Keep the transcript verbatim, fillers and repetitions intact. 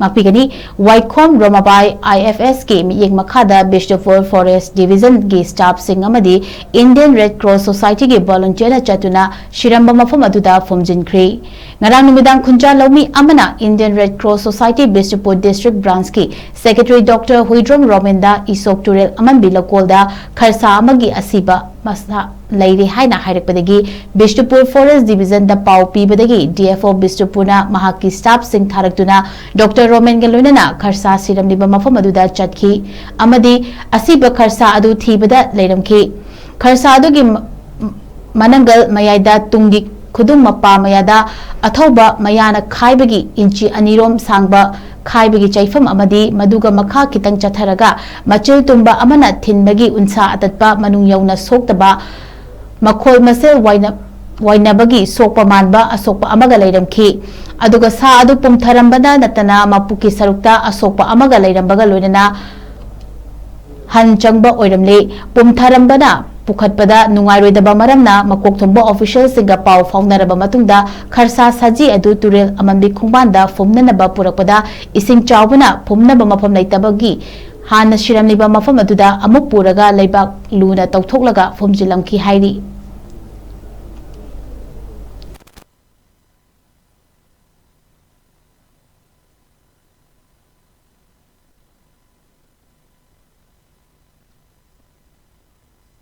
ꯉꯥꯛꯄꯤꯒꯅꯤ꯫ ꯋꯥꯏꯈꯣꯝ ꯔꯣꯃꯥꯕꯥꯏ IFS ꯀꯤ ꯃꯤꯠꯌꯦꯡ ꯃꯈꯥꯗ ꯕꯤꯁꯅꯨꯄꯨꯔ Forest Division ꯒꯤ staff ꯁꯤꯡ ꯑꯃꯗꯤ Indian Red Cross Society ꯒꯤ volunteer ꯅ ꯆꯠꯇꯨꯅ ꯁꯤꯔꯝꯕ ꯃꯐꯝ ꯑꯗꯨꯗ ꯐꯨꯝꯖꯤꯟꯈ꯭ꯔꯤ꯫ ꯉꯔꯥꯡ ꯅꯨꯃꯤꯗꯥꯡ ꯈꯨꯟꯖꯥ ꯂꯧꯃꯤ ꯑꯃꯅ Indian Red Cross Society Bishnupur district branch ꯀꯤ secretary Doctor ꯍꯨꯏꯗ꯭ꯔꯣꯝ ꯔꯣꯃꯦꯟꯗ ꯏꯁꯣꯛ ꯇꯨꯔꯦꯜ ꯑꯃꯟꯕꯤ ꯂꯧꯀꯣꯜꯗ ꯈꯔꯁꯥ ꯑꯃꯒꯤ ꯑꯁꯤꯕ ꯃꯁꯥ ꯂꯩꯔꯦ ꯍꯥꯏꯅ ꯍꯥꯏꯔꯛꯄꯗꯒꯤ ꯕꯤꯁꯅꯨꯄꯨꯔ Forest Division ꯗ ꯄꯥꯎ ꯄꯤꯕꯗꯒꯤ DFO ꯕꯤꯁꯅꯨꯄꯨꯔꯅ ꯃꯍꯥꯛꯀꯤ staff ꯁꯤꯡ ꯊꯥꯔꯛꯇꯨꯅ ꯗꯣꯛꯇꯔ ꯔꯣꯃꯦꯟꯒ ꯂꯣꯏꯅꯅ ꯈꯔꯁꯥ ꯁꯤꯔꯝꯂꯤꯕ ꯃꯐꯝ ꯑꯗꯨꯗ ꯆꯠꯈꯤ ꯑꯃꯗꯤ ꯑꯁꯤꯕ ꯈꯔꯁꯥ ꯑꯗꯨ ꯊꯤꯕꯗ ꯂꯩꯔꯝꯈꯤ꯫ ꯈꯔꯁꯥ ꯑꯗꯨꯒꯤ ꯃ-, ꯃꯅꯪꯒꯜ ꯃꯌꯥꯏꯗ ꯇꯨꯡꯒꯤ ꯈꯨꯗꯨꯡ ꯃꯄꯥ ꯃꯌꯥꯗ ꯑꯊꯧꯕ ꯃꯌꯥꯅ ꯈꯥꯏꯕꯒꯤ ꯏꯟꯆꯤ ꯑꯅꯤꯔꯣꯝ ꯁꯥꯡꯕ ꯈꯥꯏꯕꯒꯤ ꯆꯩꯐꯝ ꯑꯃꯗꯤ ꯃꯗꯨꯒ ꯃꯈꯥ ꯈꯤꯇꯪ ꯆꯠꯊꯔꯒ ꯃꯆꯤꯜ ꯇꯨꯝꯕ ꯑꯃꯅ ꯊꯤꯟꯕꯒꯤ ꯎꯟꯁꯥ ꯑꯇꯠꯄ ꯃꯅꯨꯡ ꯌꯧꯅ ꯁꯣꯛꯇꯕ ꯃꯈꯣꯜ ꯃꯁꯦꯜ ꯋꯥꯏꯅ-, ꯋꯥꯏꯅꯕꯒꯤ ꯁꯣꯛꯄ ꯃꯥꯟꯕ ꯑꯁꯣꯛꯄ ꯑꯃꯒ ꯂꯩꯔꯝꯈꯤ꯫ ꯑꯗꯨꯒ ꯁꯥ ꯑꯗꯨ ꯄꯨꯝꯊꯔꯝꯕꯅ ꯅꯠꯇꯅ ꯃꯄꯨꯛꯀꯤ ꯁꯔꯨꯛꯇ ꯑꯁꯣꯛꯄ ꯑꯃꯒ ꯂꯩꯔꯝꯕꯒ ꯂꯣꯏꯅꯅ ꯍꯟ ꯆꯪꯕ ꯑꯣꯏꯔꯝꯂꯦ꯫ ꯄꯨꯝꯊꯔꯝꯕꯅ ꯄꯨꯈꯠꯄꯗ ꯅꯨꯡꯉꯥꯏꯔꯣꯏꯗꯕ ꯃꯔꯝꯅ ꯃꯀꯣꯛ ꯊꯣꯡꯕ official ꯁꯤꯡꯒ ꯄꯥꯎ ꯐꯥꯎꯅꯔꯕ ꯃꯇꯨꯡꯗ ꯈꯔꯁꯥ ꯁꯖꯤ ꯑꯗꯨ ꯇꯨꯔꯦꯜ ꯑꯃꯟꯕꯤ ꯈꯣꯡꯕꯥꯟꯗ ꯐꯨꯝꯅꯅꯕ ꯄꯨꯔꯛꯄꯗ ꯏꯁꯤꯡ ꯆꯥꯎꯕꯅ ꯐꯨꯝꯅꯕ ꯃꯐꯝ ꯂꯩꯇꯕꯒꯤ ꯍꯥꯟꯅ ꯁꯤꯔꯝꯂꯤꯕ ꯃꯐꯝ ꯑꯗꯨꯗ ꯑꯃꯨꯛ ꯄꯨꯔꯒ ꯂꯩꯕꯥꯛ ꯂꯨꯅ ꯇꯧꯊꯣꯛꯂꯒ ꯐꯨꯝꯖꯤꯜꯂꯝꯈꯤ ꯍꯥꯏꯔꯤ꯫